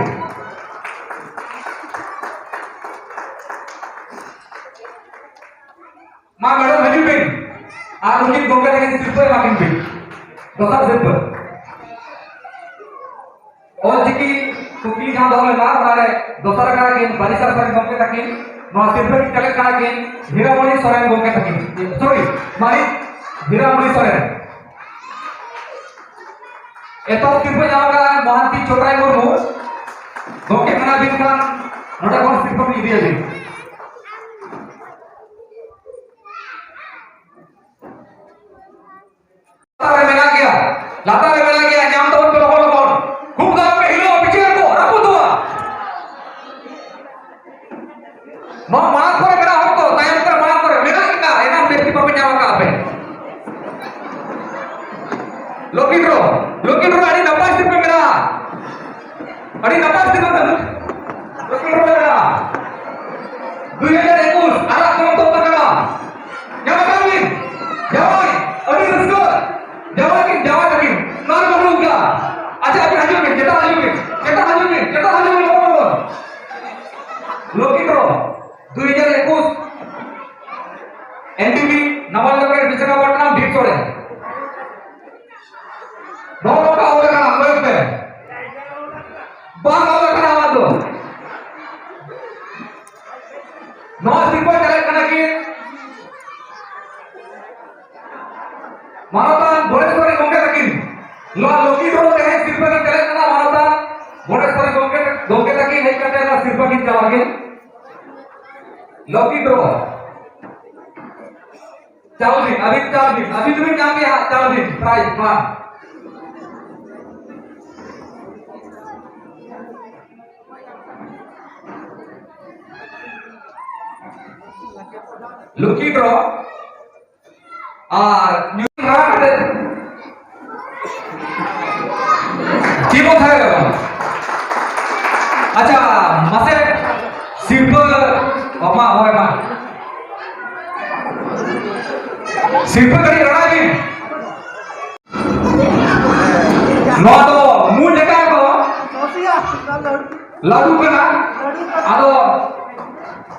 ᱢᱟ ᱢᱮᱰᱟᱢ ᱦᱤᱡᱩᱜ ᱵᱤᱱ ᱟᱨ ᱩᱱᱠᱤᱱ ᱜᱚᱢᱠᱮ ᱛᱟᱹᱠᱤᱱ ᱥᱤᱨᱯᱟᱹ ᱮᱢᱟ ᱠᱤᱱ ᱵᱤᱱ, ᱫᱚᱥᱟᱨ ᱥᱤᱨᱯᱟᱹ᱾ ᱚᱞᱪᱤᱠᱤ ᱠᱩᱠᱞᱤ ᱡᱟᱦᱟᱸ ᱫᱚᱦᱚ ᱞᱮᱱᱟ, ᱚᱱᱟᱨᱮ ᱫᱚᱥᱟᱨ ᱟᱠᱷᱲᱟ ᱠᱤᱱ ᱵᱟᱨᱤᱥᱟ ᱥᱚᱨᱮᱱ ᱜᱚᱢᱠᱮ ᱛᱟᱹᱠᱤᱱ ᱱᱚᱣᱟ ᱥᱤᱨᱯᱟᱹ ᱠᱤᱱ ᱪᱟᱞᱮᱫ ᱠᱟᱱᱟ ᱠᱤᱱ ᱦᱤᱨᱟᱢᱚᱬᱤ ᱥᱚᱨᱮᱱ ᱜᱚᱢᱠᱮ ᱛᱟᱹᱠᱤᱱ, ᱥᱚᱨᱤ, ᱢᱟᱹᱱᱤᱡ ᱦᱤᱨᱟᱢᱚᱬᱤ ᱥᱚᱨᱮᱱ᱾ ᱮᱛᱚᱦᱚᱵ ᱥᱤᱨᱯᱟᱹ ᱧᱟᱢ ᱟᱠᱟᱫ ᱢᱚᱦᱟᱱᱛᱤ ᱪᱚᱴᱨᱟᱭ ᱢᱩᱨᱢᱩ ᱜᱚᱢᱠᱮ, ᱢᱮᱱᱟᱜ ᱵᱤᱱ ᱠᱷᱟᱱ ᱱᱚᱰᱮ ᱠᱷᱚᱱ ᱥᱤᱨᱯᱟᱹ ᱵᱤᱱ ᱤᱫᱤᱭᱟᱵᱤᱱ᱾ ᱞᱟᱛᱟᱨ ᱨᱮ ᱢᱮᱱᱟᱜ ᱜᱮᱭᱟ, ᱞᱟᱛᱟᱨ ᱨᱮ ᱢᱮᱱᱟᱜ ᱜᱮᱭᱟ, ᱧᱟᱢ ᱛᱟᱵᱚᱱ ᱯᱮ ᱞᱚᱜᱚᱱ ᱞᱚᱜᱚᱱ᱾ ᱠᱷᱩᱵ ᱫᱚ ᱟᱞᱚᱯᱮ ᱦᱤᱞᱟᱹᱣᱟ, ᱯᱤᱪᱷᱟᱹ ᱠᱚ ᱨᱟᱹᱯᱩᱫᱚᱜᱼᱟ᱾ ᱱᱚᱣᱟ ᱢᱟᱲᱟᱝ ᱠᱚᱨᱮ ᱢᱮᱱᱟᱜ ᱦᱚᱲ ᱠᱚ, ᱛᱟᱭᱚᱢ ᱠᱚᱨᱮ, ᱢᱟᱲᱟᱝ ᱠᱚᱨᱮ ᱢᱮᱱᱟᱜ ᱜᱮᱭᱟ, ᱮᱱᱟᱝ ᱵᱮᱥ ᱴᱷᱤᱠ ᱵᱟᱯᱮ ᱧᱟᱢ ᱟᱠᱟᱫ ᱯᱮ᱾ ᱞᱚᱠᱤ ᱰᱨᱚ, ᱞᱚᱠᱤ ᱰᱨᱚ ᱟᱹᱰᱤ ᱱᱟᱯᱟᱭ ᱥᱤᱨᱯᱟᱹ ᱢᱮᱱᱟᱜᱼᱟ, ᱟᱹᱰᱤ ᱱᱟᱯᱟᱭ ᱥᱤᱨᱯᱟᱹ ᱢᱮᱱᱟᱜᱼᱟ᱾ ᱞᱚᱠᱤ ᱰᱨᱚ ᱢᱮᱱᱟᱜᱼᱟ᱾ ᱫᱩᱭ ᱦᱟᱡᱟᱨ ᱮᱠᱩᱥ ᱟᱨᱟᱜ ᱠᱚᱞᱚᱢ ᱛᱚᱞ ᱛᱟᱠᱟᱲᱟ᱾ ᱧᱟᱢ ᱟᱠᱟᱫ ᱵᱤᱱ? ᱡᱟᱶᱟᱭ, ᱟᱹᱰᱤ ᱨᱟᱹᱥᱠᱟᱹ᱾ ᱮᱱ ᱴᱤ ᱵᱷᱤ, ᱱᱟᱣᱟ ᱞᱚᱠᱮᱴ, ᱵᱤᱥᱟᱠᱷᱟᱯᱟᱴᱱᱟᱢ, ᱰᱷᱤᱯ ᱥᱚᱲᱮ᱾ ᱱᱚᱜᱼᱚ ᱱᱚᱝᱠᱟ ᱚᱞ ᱟᱠᱟᱱᱟ, ᱠᱚᱭᱮᱠ ᱯᱮ᱾ ᱵᱟᱝ ᱚᱞ ᱟᱠᱟᱱᱟ ᱚᱱᱟ ᱫᱚ᱾ ᱱᱚᱣᱟ ᱥᱤᱨᱯᱟᱹ ᱪᱟᱞᱟᱜ ᱠᱟᱱᱟ ᱠᱤ ᱢᱟᱱᱚᱛᱟᱱ ᱵᱚᱲᱮᱥᱣᱚᱨᱤ ᱜᱚᱢᱠᱮ ᱛᱟᱹᱠᱤᱱ᱾ ᱱᱚᱣᱟ ᱞᱚᱠᱤ ᱰᱨᱚ ᱛᱮᱦᱮᱧ ᱥᱤᱨᱯᱟᱹ ᱠᱤᱱ ᱪᱟᱞᱟᱜ ᱠᱟᱱᱟ, ᱢᱟᱱᱚᱛᱟᱱ ᱵᱚᱲᱮᱥᱣᱚᱨᱤ ᱜᱚᱢᱠᱮ, ᱜᱚᱢᱠᱮ ᱛᱟᱹᱠᱤᱱ ᱦᱮᱡ ᱠᱟᱛᱮ ᱱᱚᱣᱟ ᱥᱤᱨᱯᱟᱹ ᱠᱤᱱ ᱪᱟᱞᱟᱜ ᱠᱤᱱ᱾ ᱞᱚᱠᱤ ᱰᱨᱚ᱾ ᱪᱟᱞ ᱵᱤᱱ, ᱟᱹᱵᱤᱱ ᱪᱟᱞ ᱵᱤᱱ, ᱟᱹᱵᱤᱱ ᱫᱚᱵᱤᱱ ᱧᱟᱢ ᱜᱮᱭᱟ ᱦᱟᱸᱜ, ᱪᱟᱞ ᱵᱤᱱ, prize ᱢᱟ᱾ ᱞᱚᱠᱤ ᱰᱨᱚ᱾ ᱟᱨ ᱧᱩᱛᱩᱢ ᱦᱟᱨᱟ ᱠᱟᱛᱮ ᱪᱮᱫ ᱵᱚ ᱛᱟᱦᱮᱸ ᱠᱟᱱᱟ? ᱟᱪᱪᱷᱟ, ᱢᱟᱥᱮ ᱥᱤᱨᱯᱟᱹ, ᱚ, ᱢᱟ, ᱦᱳᱭ, ᱢᱟ᱾ ᱥᱤᱨᱯᱟᱹ ᱠᱟᱹᱴᱤᱡ ᱨᱟᱲᱟᱭ ᱵᱤᱱ᱾ ᱱᱚᱣᱟ ᱫᱚ ᱢᱩ ᱡᱟᱸᱜᱟ ᱫᱚ ᱞᱟᱹᱰᱩ ᱠᱟᱱᱟ᱾ ᱟᱫᱚ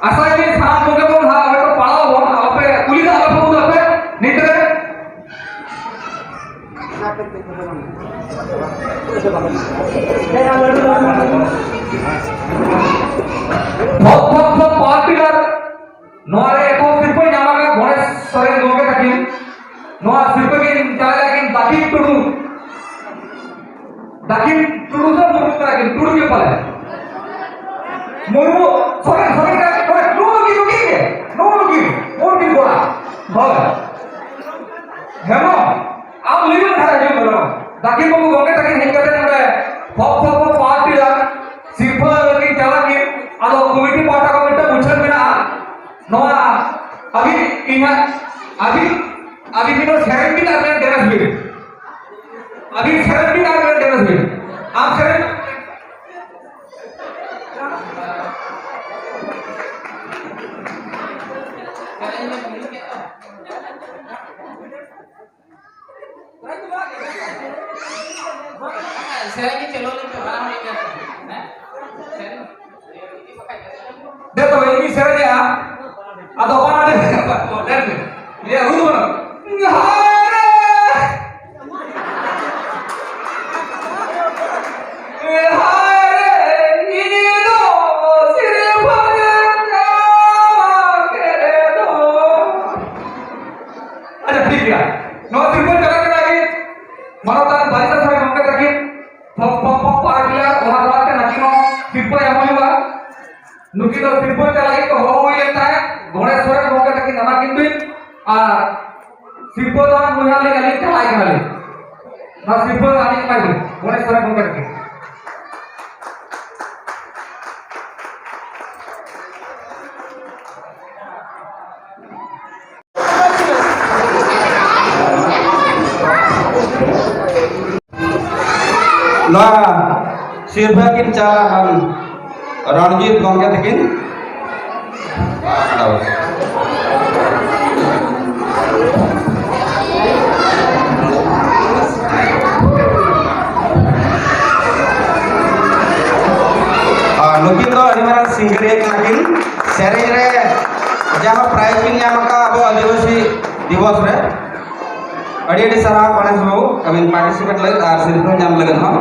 ᱟᱥᱟᱭᱟᱞᱤᱧ ᱥᱟᱱᱟᱢ ᱠᱚᱜᱮ ᱵᱚᱱ ᱦᱟᱸᱜ ᱦᱚᱭᱛᱚ ᱯᱟᱲᱟᱣ ᱟᱵᱚᱱ, ᱟᱞᱚᱯᱮ ᱠᱩᱞᱤ ᱫᱚ ᱟᱞᱚᱯᱮ ᱩᱫᱩᱜ ᱟᱯᱮ ᱱᱤᱛ ᱨᱮ᱾ ᱯᱷᱚᱠ ᱯᱷᱚᱠ ᱯᱷᱚᱠ power tiller᱾ ᱱᱚᱣᱟ ᱨᱮ ᱮᱛᱚᱦᱚᱵ ᱥᱤᱨᱯᱟᱹᱭ ᱧᱟᱢ ᱟᱠᱟᱫ ᱜᱚᱬᱮᱥ ᱥᱚᱨᱮᱱ ᱜᱚᱢᱠᱮ ᱛᱟᱹᱠᱤᱱ᱾ ᱱᱚᱣᱟ ᱥᱤᱨᱯᱟᱹ ᱠᱤᱱ ᱪᱟᱞ ᱟᱠᱟᱫ ᱠᱤᱱ ᱫᱟᱹᱠᱷᱤᱱ ᱴᱩᱰᱩ᱾ ᱫᱟᱹᱠᱷᱤᱱ ᱴᱩᱰᱩ ᱫᱚ ᱢᱩᱨᱢᱩ ᱠᱟᱱᱟ ᱠᱤᱱ, ᱴᱩᱰᱩ ᱜᱮ ᱯᱟᱞᱮ᱾ ᱢᱩᱨᱢᱩ, ᱥᱚᱨᱮᱱ, ᱥᱚᱨᱮᱱ ᱠᱟᱱᱟ ᱠᱤᱱ, ᱥᱚᱨᱮᱱ, ᱱᱩᱜᱩ ᱱᱩᱠᱤᱱ, ᱱᱩᱜᱩ ᱱᱩᱠᱤᱱ, ᱱᱩᱜᱩ ᱱᱩᱠᱤᱱ ᱠᱚᱲᱟ᱾ ᱦᱳᱭ᱾ ᱦᱮᱢᱵᱨᱚᱢ, ᱟᱢ ᱞᱟᱹᱭ ᱢᱮ ᱠᱷᱟᱱ ᱟᱸᱡᱚᱢ ᱢᱮ ᱱᱚᱣᱟ᱾ ᱫᱟᱹᱠᱷᱤᱱ ᱵᱟᱹᱵᱩ ᱜᱚᱢᱠᱮ ᱛᱟᱹᱠᱤᱱ ᱦᱮᱡ ᱠᱟᱛᱮ ᱱᱚᱰᱮ ᱯᱷᱚᱠ ᱯᱷᱚᱠ ᱯᱷᱚᱠ power tiller ᱥᱤᱨᱯᱟᱹ ᱞᱟᱹᱜᱤᱫ ᱪᱟᱞᱟᱜ ᱜᱮ᱾ ᱟᱫᱚ ᱠᱚᱢᱤᱴᱤ ᱯᱟᱦᱴᱟ ᱠᱷᱚᱱ ᱢᱤᱫᱴᱟᱝ ᱩᱪᱷᱟᱹᱱ ᱢᱮᱱᱟᱜᱼᱟ᱾ ᱱᱚᱣᱟ ᱟᱹᱵᱤᱱ ᱤᱧᱟᱹᱜ, ᱟᱹᱵᱤᱱ, ᱟᱹᱵᱤᱱ ᱢᱤᱫᱴᱟᱝ ᱥᱮᱨᱮᱧ ᱵᱤᱱ ᱟᱨ ᱢᱤᱫᱴᱟᱝ dance ᱵᱤᱱ᱾ ᱟᱹᱵᱤᱱ ᱥᱮᱨᱮᱧ ᱵᱤᱱ ᱟᱨ ᱢᱤᱫᱴᱟᱝ dance ᱵᱤᱱ᱾ ᱟᱢ ᱥᱮᱨᱮᱧ᱾ ᱥᱮᱨᱮᱧ ᱜᱮ ᱪᱟᱹᱞᱩ ᱞᱮᱱ ᱛᱟᱵᱚᱱᱟ, ᱦᱮᱸ? ᱥᱮᱨᱮᱧ᱾ ᱫᱮ ᱛᱚᱵᱮ, ᱤᱧ ᱥᱮᱨᱮᱧᱮᱜᱼᱟ᱾ ᱟᱫᱚ ᱚᱱᱟ ᱟᱹᱰᱤ ᱞᱟᱹᱭ ᱢᱮ᱾ ᱞᱟᱹᱭᱟ ᱦᱩᱲᱩ ᱵᱟᱝ᱾ ᱦᱟᱭ ᱨᱮ! ᱦᱟᱭ ᱨᱮ! ᱤᱧ ᱫᱚ ᱥᱤᱨᱯᱷᱟᱹ ᱧᱟᱢ ᱠᱮᱫ ᱫᱚ᱾ ᱟᱪᱪᱷᱟ, ᱴᱷᱤᱠ ᱜᱮᱭᱟ᱾ ᱱᱚᱣᱟ ᱥᱤᱨᱯᱷᱟᱹ ᱪᱟᱞᱟᱜ ᱠᱟᱱᱟ ᱤᱧ ᱢᱟᱱᱚᱛᱟᱱ ᱵᱟᱨᱤᱥᱛᱟ ᱥᱟᱦᱮᱵᱽ ᱜᱚᱢᱠᱮ ᱛᱟᱹᱠᱤᱱ᱾ ᱯᱷᱚᱠ, ᱯᱷᱚᱠ, ᱯᱷᱚᱠ, ᱯᱷᱚᱠ, ᱟᱨ ᱜᱮᱭᱟ, ᱚᱱᱟ ᱥᱟᱞᱟᱜ ᱛᱮ ᱱᱟᱹᱠᱤᱱ ᱦᱚᱸ ᱥᱤᱨᱯᱷᱟᱹ ᱮᱢ ᱦᱩᱭᱩᱜᱼᱟ᱾ ᱱᱩᱠᱤᱱ ᱫᱚ ᱥᱤᱨᱯᱷᱟᱹ ᱪᱟᱞ ᱞᱟᱹᱜᱤᱫ ᱠᱚ ᱦᱚᱦᱚ ᱦᱩᱭ ᱞᱮᱱ ᱛᱟᱦᱮᱸᱫ, ᱜᱚᱬᱮᱥ ᱥᱚᱨᱮᱱ ᱜᱚᱢᱠᱮ ᱛᱟᱹᱠᱤᱱ ᱮᱢᱟ ᱠᱤᱱ ᱵᱤᱱ᱾ ᱟᱨ ᱥᱤᱨᱯᱷᱟᱹ ᱫᱚ ᱦᱟᱸᱜ ᱱᱩᱭ ᱦᱟᱸᱜ ᱞᱤᱧ ᱟᱹᱞᱤᱧ ᱪᱟᱞᱟᱜ ᱠᱟᱱᱟᱞᱤᱧ᱾ ᱱᱚᱣᱟ ᱥᱤᱨᱯᱷᱟᱹ ᱫᱚ ᱟᱹᱞᱤᱧ ᱮᱢᱟᱭ ᱵᱤᱱ, ᱜᱚᱬᱮᱥ ᱥᱚᱨᱮᱱ ᱜᱚᱢᱠᱮ ᱛᱟᱹᱠᱤᱱ᱾ ᱱᱚᱣᱟ ᱥᱤᱨᱯᱷᱟᱹ ᱠᱤᱱ ᱪᱟᱞᱟ ᱦᱟᱱ ᱨᱚᱱᱡᱤᱛ ᱜᱚᱢᱠᱮ ᱛᱟᱹᱠᱤᱱ᱾ ᱟᱨ ᱱᱩᱠᱤᱱ ᱫᱚ ᱟᱹᱰᱤ ᱢᱟᱨᱟᱝ ᱥᱤᱝᱜᱟᱹᱨᱤᱭᱟᱹ ᱠᱟᱱᱟ ᱠᱤᱱ᱾ ᱥᱮᱨᱮᱧ ᱨᱮ ᱡᱟᱦᱟᱸ prize ᱠᱤᱱ ᱧᱟᱢ ᱟᱠᱟᱫ ᱟᱵᱚ ᱟᱹᱫᱤᱵᱟᱹᱥᱤ ᱫᱤᱵᱚᱥ ᱨᱮ, ᱟᱹᱰᱤ ᱟᱹᱰᱤ ᱥᱟᱨᱦᱟᱣ ᱜᱚᱬᱮᱥ ᱵᱟᱹᱵᱩ, ᱟᱹᱵᱤᱱ participate ᱞᱟᱹᱜᱤᱫ ᱟᱨ ᱥᱤᱨᱯᱷᱟᱹ ᱧᱟᱢ ᱞᱟᱹᱜᱤᱫ ᱦᱚᱸ᱾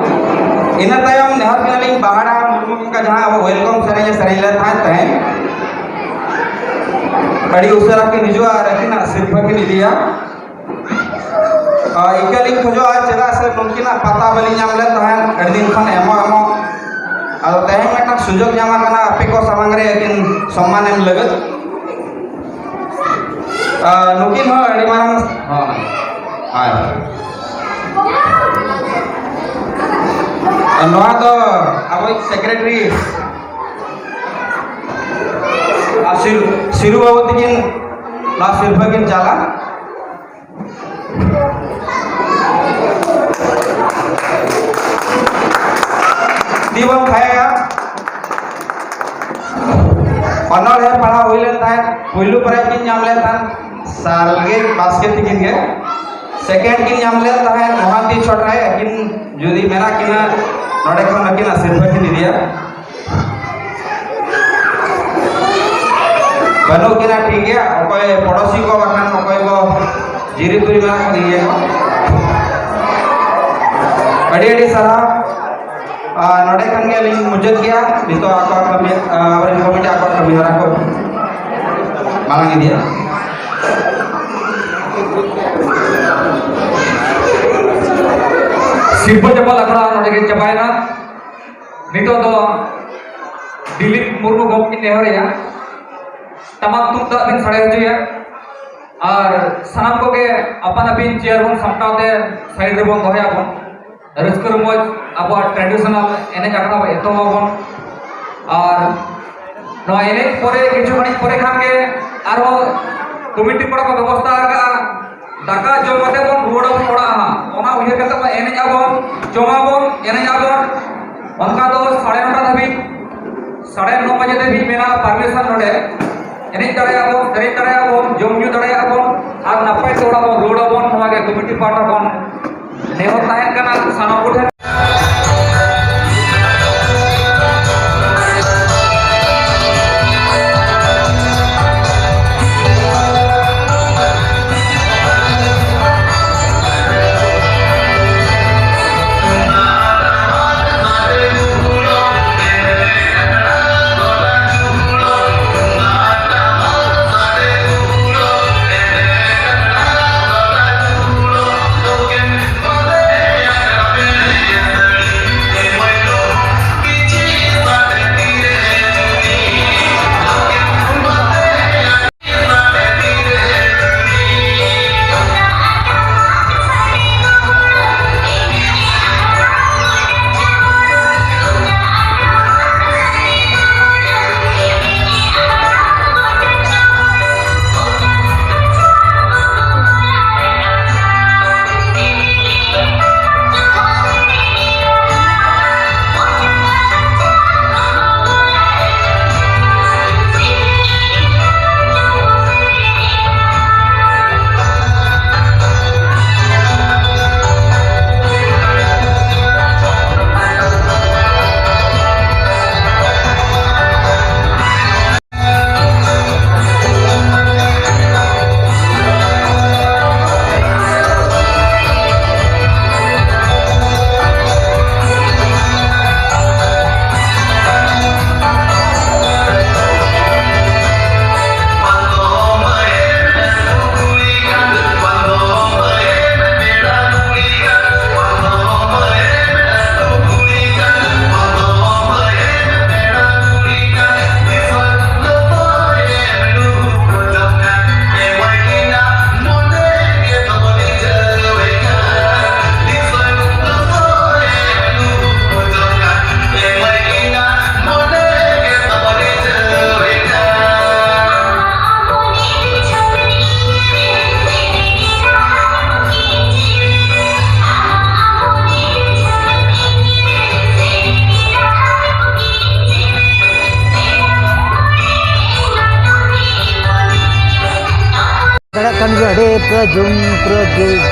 ᱤᱱᱟᱹ ᱛᱟᱭᱚᱢ ᱱᱮᱦᱚᱨ ᱠᱟᱱᱟᱞᱤᱧ ᱵᱟᱦᱟᱲᱟ ᱢᱩᱨᱢᱩ ᱜᱚᱢᱠᱮ ᱡᱟᱦᱟᱸ ᱟᱵᱚ welcome ᱥᱮᱨᱮᱧ ᱮ ᱥᱮᱨᱮᱧ ᱞᱮᱫ ᱛᱟᱦᱮᱸᱫ ᱛᱮᱦᱮᱧ, ᱟᱹᱰᱤ ᱩᱥᱟᱹᱨᱟ ᱠᱤᱱ ᱦᱤᱡᱩᱜᱼᱟ ᱟᱨ ᱟᱹᱠᱤᱱᱟᱜ ᱥᱤᱨᱯᱷᱟᱹ ᱠᱤᱱ ᱤᱫᱤᱭᱟ᱾ ᱟᱨ ᱤᱠᱟᱹ ᱞᱤᱧ ᱠᱷᱚᱡᱚᱜᱼᱟ, ᱪᱮᱫᱟᱜ ᱥᱮ ᱱᱩᱠᱤᱱᱟᱜ ᱯᱟᱛᱟ ᱵᱟᱹᱞᱤᱧ ᱧᱟᱢ ᱞᱮᱫ ᱛᱟᱦᱮᱸᱫ ᱟᱹᱰᱤ ᱫᱤᱱ ᱠᱷᱚᱱ ᱮᱢᱚᱜ ᱮᱢᱚᱜ᱾ ᱟᱫᱚ ᱛᱮᱦᱮᱧ ᱢᱤᱫᱴᱟᱝ ᱥᱩᱡᱳᱜᱽ ᱧᱟᱢ ᱟᱠᱟᱱᱟ ᱟᱯᱮ ᱠᱚ ᱥᱟᱢᱟᱝ ᱨᱮ ᱟᱹᱠᱤᱱ ᱥᱚᱢᱢᱟᱱ ᱮᱢ ᱞᱟᱹᱜᱤᱫ᱾ ᱟᱨ ᱱᱩᱠᱤᱱ ᱦᱚᱸ ᱟᱹᱰᱤ ᱢᱟᱨᱟᱝ, ᱦᱳᱭ, ᱦᱳᱭ᱾ ᱟᱨ ᱱᱚᱣᱟ ᱫᱚ ᱟᱵᱚᱭᱤᱡ secretary ᱟᱨ ᱥᱤᱨᱩ, ᱥᱤᱨᱩ ᱵᱟᱹᱵᱩ ᱛᱤᱠᱤᱱ ᱱᱚᱣᱟ ᱥᱤᱨᱯᱷᱟᱹ ᱠᱤᱱ ᱪᱟᱞᱟ᱾ ᱛᱤ ᱵᱚᱱ ᱛᱷᱟᱭᱟᱭᱟ᱾ ᱚᱱᱚᱬᱦᱮ ᱯᱟᱲᱦᱟᱣ ᱦᱩᱭ ᱞᱮᱱ ᱛᱟᱦᱮᱸᱫ, ᱯᱩᱭᱞᱩ prize ᱠᱤᱱ ᱧᱟᱢ ᱞᱮᱱ ᱛᱟᱦᱮᱸᱫ ᱥᱟᱞᱜᱮ ᱵᱟᱥᱠᱮ ᱛᱤᱠᱤᱱ ᱜᱮ᱾ Second ᱠᱤᱱ ᱧᱟᱢ ᱞᱮᱱ ᱛᱟᱦᱮᱸᱫ ᱢᱚᱦᱟᱱᱛᱤ ᱪᱷᱚᱴᱨᱟᱭ, ᱟᱹᱠᱤᱱ ᱡᱩᱫᱤ ᱢᱮᱱᱟᱜ ᱠᱤᱱᱟ ᱱᱚᱰᱮ ᱠᱷᱚᱱ ᱟᱹᱠᱤᱱᱟᱜ ᱥᱤᱨᱯᱷᱟᱹ ᱠᱤᱱ ᱤᱫᱤᱭᱟ᱾ ᱵᱟᱹᱱᱩᱜ ᱠᱤᱱᱟ, ᱴᱷᱤᱠ ᱜᱮᱭᱟ᱾ ᱚᱠᱚᱭ ᱯᱚᱲᱚᱥᱤ ᱠᱚ ᱵᱟᱠᱷᱟᱱ ᱚᱠᱚᱭ ᱠᱚ ᱡᱤᱨᱤ ᱛᱩᱨᱤ ᱢᱮᱱᱟᱜ ᱠᱚ ᱤᱭᱟᱹ ᱠᱚ᱾ ᱟᱹᱰᱤ ᱟᱹᱰᱤ ᱥᱟᱨᱦᱟᱣ᱾ ᱟᱨ ᱱᱚᱰᱮ ᱠᱷᱟᱱ ᱜᱮ ᱟᱹᱞᱤᱧ ᱢᱩᱪᱟᱹᱫ ᱜᱮᱭᱟ᱾ ᱱᱤᱛᱚᱜ ᱟᱠᱚᱣᱟᱜ ᱠᱟᱹᱢᱤ, ᱟᱵᱚᱨᱮᱱ ᱠᱚᱢᱤᱴᱤ ᱟᱠᱚᱣᱟᱜ ᱠᱟᱹᱢᱤ ᱦᱚᱨᱟ ᱠᱚ ᱢᱟᱲᱟᱝ ᱤᱫᱤᱭᱟ᱾ ᱥᱤᱨᱯᱟᱹ ᱪᱟᱯᱟᱞ ᱟᱠᱷᱲᱟ ᱱᱚᱰᱮ ᱜᱮ ᱪᱟᱵᱟᱭᱮᱱᱟ᱾ ᱱᱤᱛᱚᱜ ᱫᱚ ᱫᱤᱞᱤᱯ ᱢᱩᱨᱢᱩ ᱜᱚᱢᱠᱮᱧ ᱱᱮᱦᱚᱨᱮᱭᱟ, ᱴᱟᱢᱟᱠ ᱛᱩᱢᱫᱟᱜ ᱵᱤᱱ ᱥᱟᱰᱮ ᱦᱚᱪᱚᱭᱟ᱾ ᱟᱨ ᱥᱟᱱᱟᱢ ᱠᱚᱜᱮ ᱟᱯᱟᱱ ᱟᱹᱯᱤᱱ ᱪᱮᱭᱟᱨ ᱵᱚᱱ ᱥᱟᱢᱴᱟᱣ ᱛᱮ ᱥᱟᱭᱤᱰ ᱨᱮᱵᱚᱱ ᱫᱚᱦᱚᱭᱟᱵᱚᱱ᱾ ᱨᱟᱹᱥᱠᱟᱹ ᱨᱚᱢᱚᱡᱽ ᱟᱵᱚᱣᱟᱜ ᱴᱨᱮᱰᱤᱥᱚᱱᱟᱞ ᱮᱱᱮᱡ ᱟᱠᱷᱲᱟ ᱵᱚᱱ ᱮᱛᱚᱦᱚᱵ ᱟᱵᱚᱱ᱾ ᱟᱨ ᱱᱚᱣᱟ ᱮᱱᱮᱡ ᱯᱚᱨᱮ, ᱠᱤᱪᱷᱩ ᱜᱷᱟᱹᱲᱤᱡ ᱯᱚᱨᱮ ᱠᱷᱟᱱ ᱜᱮ ᱟᱨᱦᱚᱸ ᱠᱚᱢᱤᱴᱤ ᱠᱚᱲᱟ ᱠᱚ ᱵᱮᱵᱚᱥᱛᱷᱟ ᱟᱠᱟᱫᱼᱟ, ᱫᱟᱠᱟ ᱡᱚᱢ ᱠᱟᱛᱮ ᱵᱚᱱ ᱨᱩᱣᱟᱹᱲ ᱟᱵᱚᱱ ᱚᱲᱟᱜ ᱦᱟᱸᱜ᱾ ᱚᱱᱟ ᱩᱭᱦᱟᱹᱨ ᱠᱟᱛᱮ ᱵᱚᱱ ᱮᱱᱮᱡ ᱟᱵᱚᱱ, ᱡᱚᱢᱟᱵᱚᱱ, ᱮᱱᱮᱡ ᱟᱵᱚᱱ᱾ ᱚᱱᱠᱟ ᱫᱚ ᱥᱟᱲᱮ ᱱᱚᱴᱟ ᱫᱷᱟᱹᱵᱤᱡ, ᱥᱟᱲᱮ ᱱᱚ ᱵᱟᱡᱮ ᱫᱷᱟᱹᱵᱤᱡ ᱢᱮᱱᱟᱜᱼᱟ ᱯᱟᱨᱢᱤᱥᱚᱱ ᱱᱚᱰᱮ᱾ ᱮᱱᱮᱡ ᱫᱟᱲᱮᱭᱟᱜᱼᱟ ᱵᱚᱱ, ᱥᱮᱨᱮᱧ ᱫᱟᱲᱮᱭᱟᱜᱼᱟ ᱵᱚᱱ, ᱡᱚᱢ ᱧᱩ ᱫᱟᱲᱮᱭᱟᱜᱼᱟ ᱵᱚᱱ, ᱟᱨ ᱱᱟᱯᱟᱭ ᱛᱮ ᱚᱲᱟᱜ ᱵᱚᱱ ᱨᱩᱣᱟᱹᱲ ᱟᱵᱚᱱ᱾ ᱱᱚᱣᱟ ᱜᱮ ᱠᱚᱢᱤᱴᱤ ᱯᱟᱦᱴᱟ ᱠᱷᱚᱱ ᱱᱮᱦᱚᱨ ᱛᱟᱦᱮᱱ ᱠᱟᱱᱟ ᱥᱟᱱᱟᱢ ᱠᱚᱴᱷᱮᱱ᱾ ᱫᱟᱲᱮᱭᱟᱜ ᱠᱟᱱ ᱜᱮᱭᱟ, ᱟᱹᱰᱤ ᱯᱩᱨᱟᱹ ᱡᱩᱢ, ᱯᱩᱨᱟᱹ ᱡᱩ-,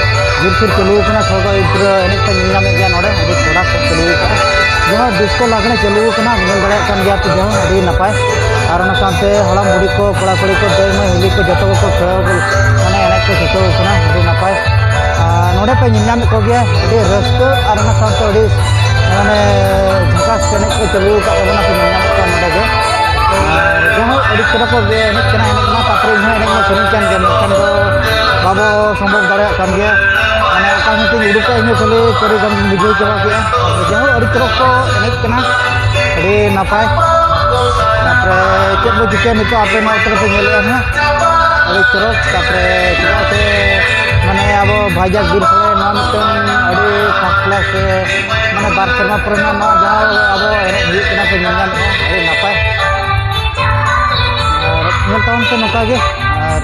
ᱡᱳᱨᱥᱳᱨ ᱪᱟᱹᱞᱩ ᱟᱠᱟᱱᱟ᱾ ᱥᱚᱲᱠᱚ ᱯᱩᱨᱟᱹ ᱮᱱᱮᱡ ᱯᱮ ᱧᱮᱞ ᱧᱟᱢᱮᱫ ᱜᱮᱭᱟ ᱱᱚᱰᱮ, ᱟᱹᱰᱤ ᱠᱚᱲᱟ ᱠᱚ ᱪᱟᱹᱞᱩ ᱟᱠᱟᱱᱟ᱾ ᱡᱟᱦᱟᱸ ᱰᱤᱥᱠᱳ ᱞᱟᱜᱽᱬᱮ ᱪᱟᱹᱞᱩ ᱟᱠᱟᱱᱟ, ᱧᱮᱞ ᱫᱟᱲᱮᱭᱟᱜ ᱠᱟᱱ ᱜᱮᱭᱟ ᱯᱮ, ᱡᱟᱦᱟᱸ ᱟᱹᱰᱤ ᱱᱟᱯᱟᱭ᱾ ᱟᱨ ᱚᱱᱟ ᱥᱟᱶᱛᱮ ᱦᱟᱲᱟᱢ ᱵᱩᱲᱦᱤ ᱠᱚ, ᱠᱚᱲᱟ ᱠᱩᱲᱤ ᱠᱚ, ᱫᱟᱹᱭ ᱢᱟᱹᱭ ᱦᱤᱞᱤ ᱠᱚ, ᱡᱚᱛᱚ ᱜᱮᱠᱚ ᱠᱷᱮᱞ, ᱢᱟᱱᱮ ᱮᱱᱮᱡ ᱠᱚ ᱪᱷᱩᱴᱟᱹᱣ ᱟᱠᱟᱱᱟ, ᱟᱹᱰᱤ ᱱᱟᱯᱟᱭ᱾ ᱟᱨ ᱱᱚᱰᱮ ᱯᱮ ᱧᱮᱞ ᱧᱟᱢᱮᱫ ᱠᱚᱜᱮᱭᱟ, ᱟᱹᱰᱤ ᱨᱟᱹᱥᱠᱟᱹ ᱟᱨ ᱚᱱᱟ ᱥᱟᱶᱛᱮ ᱟᱹᱰᱤ ᱢᱟᱱᱮ ᱡᱷᱟᱠᱟᱥ ᱮᱱᱮᱡ ᱠᱚ ᱪᱟᱹᱞᱩ ᱟᱠᱟᱫ ᱛᱟᱵᱚᱱᱟ, ᱯᱮ ᱧᱮᱞ ᱧᱟᱢᱮᱫ ᱠᱚᱣᱟ ᱱᱚᱰᱮ ᱜᱮ᱾ ᱟᱨ ᱡᱟᱦᱟᱸ ᱟᱹᱰᱤ ᱪᱮᱦᱨᱟ ᱠᱚ ᱮᱱᱮᱡ ᱠᱟᱱᱟ, ᱮᱱᱮᱡ ᱢᱟ, ᱛᱟᱨᱯᱚᱨᱮ ᱤᱧ ᱦᱚᱸ ᱮᱱᱮᱡ ᱢᱟ ᱥᱟᱱᱟᱧ ᱠᱟᱱ ᱜᱮᱭᱟ, ᱢᱮᱱᱠᱷᱟᱱ ᱫᱚ ᱵᱟᱵᱚ ᱥᱚᱢᱵᱷᱚᱵ ᱫᱟᱲᱮᱭᱟᱜ ᱠᱟᱱ ᱜᱮᱭᱟ᱾ ᱢᱟᱱᱮ ᱚᱠᱟ ᱢᱤᱫᱴᱤᱡ ᱩᱰᱩᱠᱟ, ᱤᱧ ᱫᱚ ᱠᱷᱟᱹᱞᱤ ᱯᱟᱹᱨᱤ ᱜᱟᱱ ᱵᱩᱡᱷᱟᱹᱣ ᱪᱟᱵᱟ ᱠᱮᱜᱼᱟ᱾ ᱡᱟᱦᱟᱸ ᱟᱹᱰᱤ ᱪᱚᱨᱚᱠ ᱠᱚ ᱮᱱᱮᱡ ᱠᱟᱱᱟ, ᱟᱹᱰᱤ ᱱᱟᱯᱟᱭ᱾ ᱛᱟᱨᱯᱚᱨᱮ ᱪᱮᱫ ᱵᱚ ᱪᱤᱠᱟᱹᱭᱟ ᱱᱤᱛᱚᱜ, ᱟᱯᱮ ᱱᱚᱣᱟ ᱠᱚᱨᱮ ᱯᱮ ᱧᱮᱞᱮᱫᱼᱟ ᱱᱟᱦᱟᱜ, ᱟᱹᱰᱤ ᱪᱚᱨᱚᱠ᱾ ᱛᱟᱨᱯᱚᱨᱮ ᱪᱮᱫᱟᱜ ᱥᱮ ᱢᱟᱱᱮ ᱟᱵᱚ ᱵᱷᱟᱭᱡᱟᱠ ᱵᱤᱨ ᱥᱚᱲᱮ ᱱᱚᱣᱟ ᱢᱤᱫᱴᱟᱝ ᱟᱹᱰᱤ first class ᱢᱟᱱᱮ ᱵᱟᱨ ᱥᱮᱨᱢᱟ ᱯᱚᱨᱮ ᱱᱟᱜ ᱱᱚᱣᱟ ᱡᱟᱦᱟᱸ ᱟᱵᱚ ᱮᱱᱮᱡ ᱦᱩᱭᱩᱜ ᱠᱟᱱᱟ ᱯᱮ ᱧᱮᱞ ᱧᱟᱢᱮᱫᱼᱟ, ᱟᱹᱰᱤ ᱱᱟᱯᱟᱭ᱾ ᱟᱨ ᱧᱮᱞ ᱛᱟᱵᱚᱱ ᱯᱮ ᱱᱚᱝᱠᱟ ᱜᱮ᱾ ᱟᱨ